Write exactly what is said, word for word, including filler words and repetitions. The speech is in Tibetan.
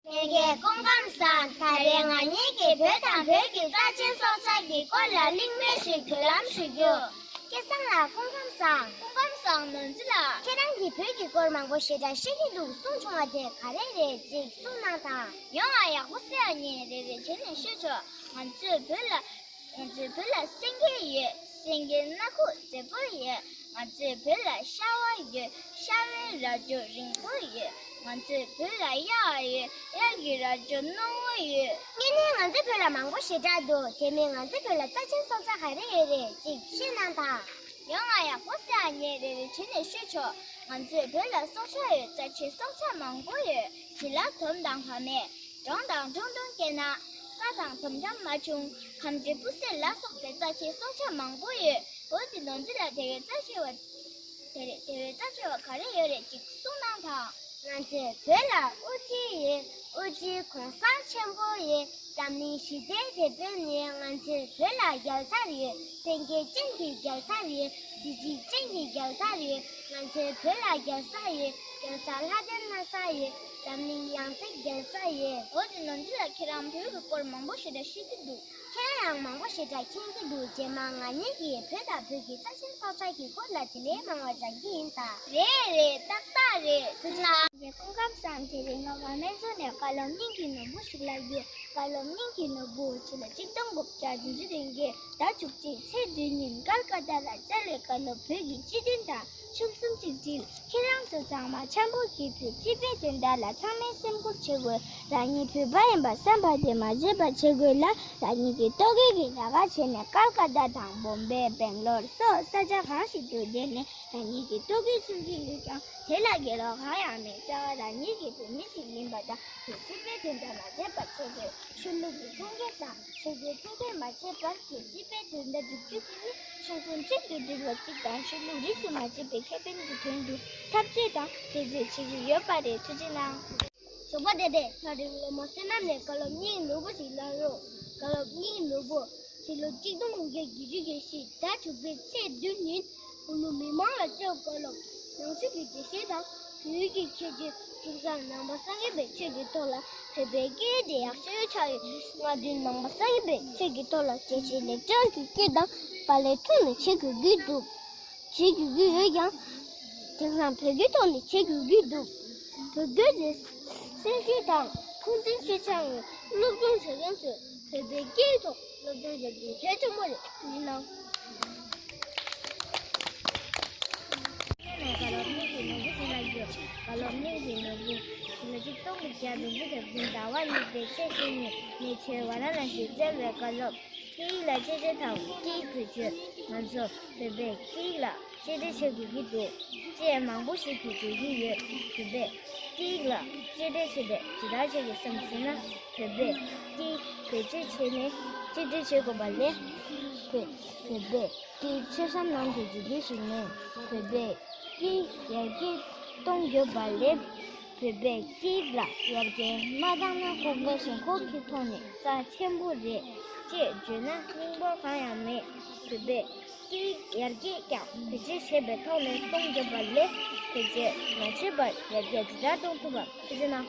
ལྷན་རྒྱས་སྐུ་ཁམས་བཟང་། ད་རེས་ང་གཉིས་ཀྱིས་བོད་དང་བོད་ཀྱི་རྩ་ཆེན་སྲོག་ཆགས་ཀྱི་སྐོར་ལ་གླེང་མོལ་ཞིག་བརྒྱུད་ལམ་ཞུ་རྒྱུ། སྐལ་བཟང་ལགས་སྐུ་ཁམས་བཟང་། སྐུ་ཁམས་བཟང་ནོར་འཛིན་ལགས། ཁྱེད་རང་གིས་བོད་ཀྱི་སྐོར་མང་པོ་ཞེ་དྲག་ཤེས་ཀྱི་འདུག་གསུངས་བྱུང་བ་དེ་ག་རེ་རེད་ཅིག་གསུངས་གནང་དང་། ཡོང་ང་ཡག་པོ་ཟེར་ཡ་ཉེ་རེ་རེ་བྱས་ནས་ཤོད་ཆོག་ང་ཚོས་བོད་ལ། ང་ཚོའི་བོད་ལ་སེང་གེ་ཡོད། སེང་གེ་སྣ་ཁུག་མཛེས་པོ་ཡོད། ང་ཚོའི་བོད་ལ་ཤ་བ་ཡོད། ཤ་བའི་རྭ་ཅོ་རིང་པོ་ཡོད། ང་ཚོའི་བོད་ལ་གཡག་ཡོད། གཡག་གི་རྭ་ཅོ་རྣོ་བོ་ཡོད། དངོས་གནས་ང་ཚོའི་བོད་ལ་མང་པོ་ཞེ་དྲག་འདུག་དེ་མིན་ང་ཚོའི་བོད་ལ་རྩ་ཆེན་སྲོག་ཆགས་ག་རེ་ཡོད་རེད་ཅིག་ཤེས་གནང་དང་། ཡོང་ང་ཡག་པོ་ཟེར་ཡ་ཉེ་རེ་རེ་བྱས་ནས་ཤོད་ཆོག་ང་ཚོའི་བོད་ལ་སྲོག་ཆགས་ཡོད། རྩ་ཆེའི་སྲོག་ཆགས་མང་པོ་ཡོད། བྱི་ལ་དོམ་དང་བ་མེད། འབྲོང་དང་ཁྲུང་ཁྲུང་སྐྱེས་ན། ས་དང་དོམ་ཁྲམ་མ་བྱུང་། ཁམ་བྱི་སྤུ་སེར་ལ་སོགས་པའི་རྩ་ཆེའི་སྲོག་ཆགས་མང་པོ་ཡོད། འོ་དེ་ནོར་འཛིན་ལགས། དེ་བས་རྩ་ཆེ་བ། དེ་རེད། དེ་བས་རྩ་ཆེ་བ་ག་རེ་ཡོད་རེད་ཅིག་གསུངས་གནང་དང་། ང་ཚོའི་བོད་ལ་ཨུ་ཅི་ཡོད། ཨུ་ཅི་གོང་ས་ཆེན་པོ་ཡོད། འཛམ་གླིང་ཞི་བདེའི་དེད་དཔོན་ཡོད། ང་ཚོའི་བོད་ལ་རྒྱལ་ཚབ་ཡོད། སེང་གེ་ཅན་གྱི་རྒྱལ་ཚབ་ཡོད། གཟི་བརྗིད་ཅན་གྱི་རྒྱལ་ཚབ་ཡོད། ང་ཚོའི་བོད་ལ་རྒྱལ་ས་ཡོད། རྒྱལ་ས་ལྷ་ལྡན་ལྷ་ས་ཡོད། འཛམ་གླིང་ཡང་རྩེ་རྒྱལ་ས་ཡོད། འོ་དེ་ནོར་འཛིན་ལགས། ཁྱེད་རང་བོད་ཀྱི་སྐོར་མང་པོ་ཞེ་དྲག་ཤེས་ཀྱི་འདུག་ཁྱེད་རང་ཡང་མང་པོ་ཞེ་དྲག་མཁྱེན་གྱི་འདུག་རྗེས་མ་ང་གཉིས་ཀྱིས་བོད་དང་བོད་ཀྱི་རྩ་ཆེན་སྲོག་ཆགས་ཀྱི་སྐོར་ལ་དེ་ལས་མང་བ་སྦྱང་གི་ཡིན་ད། རེད་རེད། ཏག་ཏག་རེད། ཐུགས་རྗེ་གནང་། ངས་སྐུ་ཁམས་བཟང་། དེ་རིང་ང་བར་སྨད་འཚོ་ནས་བཀའ་སློབ་སྙིང་གི་ནོར་བུ་ཞིག་ལབ་རྒྱུ། བཀའ་སློབ་སྙིང་གི་ནོར་བུ། ཕྱི་ལོ་ཆིག་སྟོང་དགུ་བརྒྱ་བདུན་ཅུ་དོན་བརྒྱད་ཟླ་བཅུ་གཅིག་ཚེས་བདུན་ཉིན་ཀལ་ཀ་ཏ་ལ་བསྩལ་བའི་བཀའ་སློབ་བོད་ཀྱི་སྤྱི་དོན་དང་། ཕྱོགས་གསུམ་གཅིག་སྒྲིལ། ཁྱེད་རང་ཚོ་ཚང་མ་འཆམ་པོ་གྱིས་བོད་སྤྱི་པའི་དོན་དག་ལ་ཚང་མས་སེམས་ཁུར་བྱེད་དགོས། རང་ཉིད་བོད་པ་ཡིན་པ་བསམ་པ་དེ་མ་བརྗེད་པ་བྱེད་དགོས་ལ། རང་ཉིད་ཀྱི་ལྟོ་གོས་ཀྱི་རྒྱལ་ཁ་བྱས་ནས་ཀལ་ཀ་ཏ་དང་བོམ་བེ། སྦེང་ལོར་སོགས་ས་ཆ་གང་ཞིག་ཏུ་བསྡད་ནས་རང་ཉིད་ཀྱི་ལྟོ་གོས་འཚོལ་གྱི་ཡོད་ཀྱང་། དེ་ལ་དགེ་སློང་གང་ཡང་མེད། རྩ་བ་རང་ཉིད་ཀྱི་བོད་མི་ཞིག་ཡིན་པ་དང་། བོད་སྤྱི་པའི་དོན་དག་མ་བརྗེད་པ་བྱེད་དགོས། ཆོས་ལུགས་ཀྱི་འཁྲུག་འགལ་དང་ཆོས་བརྒྱུད་འཁྲུག་འགལ་མ་བྱེད་པར། བོད་སྤྱི་པའི་དོན་དག་སྒྲུབ་རྒྱུ་དེ་ནི་ཆོལ་གསུམ་གཅིག་ཏུ་སྒྲིལ་བ་གཅིག་དང་། ཆོས་ལུགས་རིས་སུ་མ་ཆད་པའི་ཁེ་ཕན་གྱི་དོན་དུ་འཐབ་རྩོད་དང་འགྲན་རྩོད་བྱེད་ཀྱི་ཡོད་པ་རེད། ཐུགས་རྗེ་གནང་། ཞོགས་པ་བདེ་བདེ། ད་རིང་སློབ་མ་བསོད་ནམས་ནས་བཀའ་སློབ་སྙིང་ནོར་བུ་ཞིག་ལབ་རོགས། བཀའ་སློབ་སྙིང་ནོར་བུ། ཕྱི་ལོ་གཅིག་སྟོང་དགུ་བརྒྱ་བརྒྱད་ཅུ་གྱ་བཞི་ཟླ་དྲུག་པའི་ཚེས་བདུན་ཉིན། དབུ་ནུ་མི་མང་ལ་སྤྱོད་བཀའ་སློབ། ནང་ཆོས་ཀྱི་འགྲེལ་བཤད་དང་། བོད་ཀྱི་ཁྱད་ཆོས། དེང་སང་ནང་པ་སངས་རྒྱས་པའི་ཆོས་ཀྱི་ཐོག་ལ་བོད་པའི་སྐད་ཡིག་དེ་ཡག་ཤོས་ཆགས་ཡོད། སྔ་དུས་ནང་པ་སངས་རྒྱས་པའི་ཆོས་ཀྱི་ཐོག་ལ་རྒྱལ་སྤྱིའི་ལེགས་གྲུབ་ཀྱི་སྐད་དང་པ་ལས་ཐོག་ནས་བྱེད་དགོས་ཀྱི་འདུག་བྱེད་དགོས་ཀྱི་ཡོད་ཀྱང་། དེང་སང་བོད་སྐད་ཐོག་ནས་བྱེད་དགོས་ཀྱི་འདུག་བོད་སྐད་དེ་སེམས་ཤེས་དང་ཁུངས་བཙན་ཤེས་ཆགས་ཡོད། སློབ་སྦྱོང་བྱེད་མཁན་ཚོས་བོད་པའི་སྐད་ཐོག་སློབ་སྦྱོང་བྱ་རྒྱུ་གལ་ཆེན་པོ་རེད། ཡིན་ནའང་། བཀའ་སློབ་སྙིང་གི་ནོར་བུ་ཞིག་ལ་འགྱུར། བཀའ་སློབ་སྙིང་གི་ནོར་བུ། ཕྱི་ལོ་ཆིག་སྟོང་དགུ་བརྒྱ་དགུ་བཅུ་གོ་བདུན་ཟླ་བ་གཉིས་པའི་ཚེས་བཅུ་གཉིས་ཉེ་ཆར་ཝཱ་ར་ཎ་སིར་བསྩལ་བའི་བཀའ་སློབ། སྐད་ཡིག་ལ་གཅེས་སྤྲས་དང་། སྐད་ཡིག་བེད་སྤྱོད། ང་ཚོ་བོད་པས་སྐད་ཡིག་ལ་གཅེས་སྤྲས་བྱེད་དགོས་ཀྱི་འདུག་ཅེས་མང་པོ་ཞིག་གིས་འགྲེལ་གྱི་ཡོད། བོད་པས་སྐད་ཡིག་ལ་གཅེས་སྤྲས་བྱེད་པའི་ཇི་ལྟར་བྱེད་དགོས་བསམ་ཟེར་ན། བོད་པས་སྐད་ཡིག་བེད་སྤྱོད་བྱས་ནས་གཅེས་སྤྲས་བྱེད་དགོས་པ་ལས། བོད་བོད་པས་སྐད་ཡིག་ཆ་ཚང་ནང་དུ་འཇུག་རྒྱུ་ཞིག་མེད། བོད་པས་སྐད་ཡིག་ཡར་རྒྱས་གཏོང་དགོས་པ་ལས། བོད་པའི་སྐད་ཡིག་ལ་ཡར་རྒྱས་མ་བཏང་ན་ཁོ་དགའ་ཞིང་ཁོག་གི་ཐོག་ནས་རྩ་ཆེན་པོ་རེད་ཅེས་བརྗོད་ན་སྙིང་པོ་གང་ཡང་མེད། བོད་པའི་སྐད་ཡིག་ཡར་རྒྱས་ཀྱང་བེད་སྤྱོད་བྱེད་པའི་ཐོག་ནས་གཏོང་དགོས་པ་ལས། བེད་སྤྱོད་མ་བྱས་པར་ཡར་རྒྱས་ཇི་ལྟར་གཏོང་ཐུབ་བམ། ཐུགས་རྗེ་གནང་།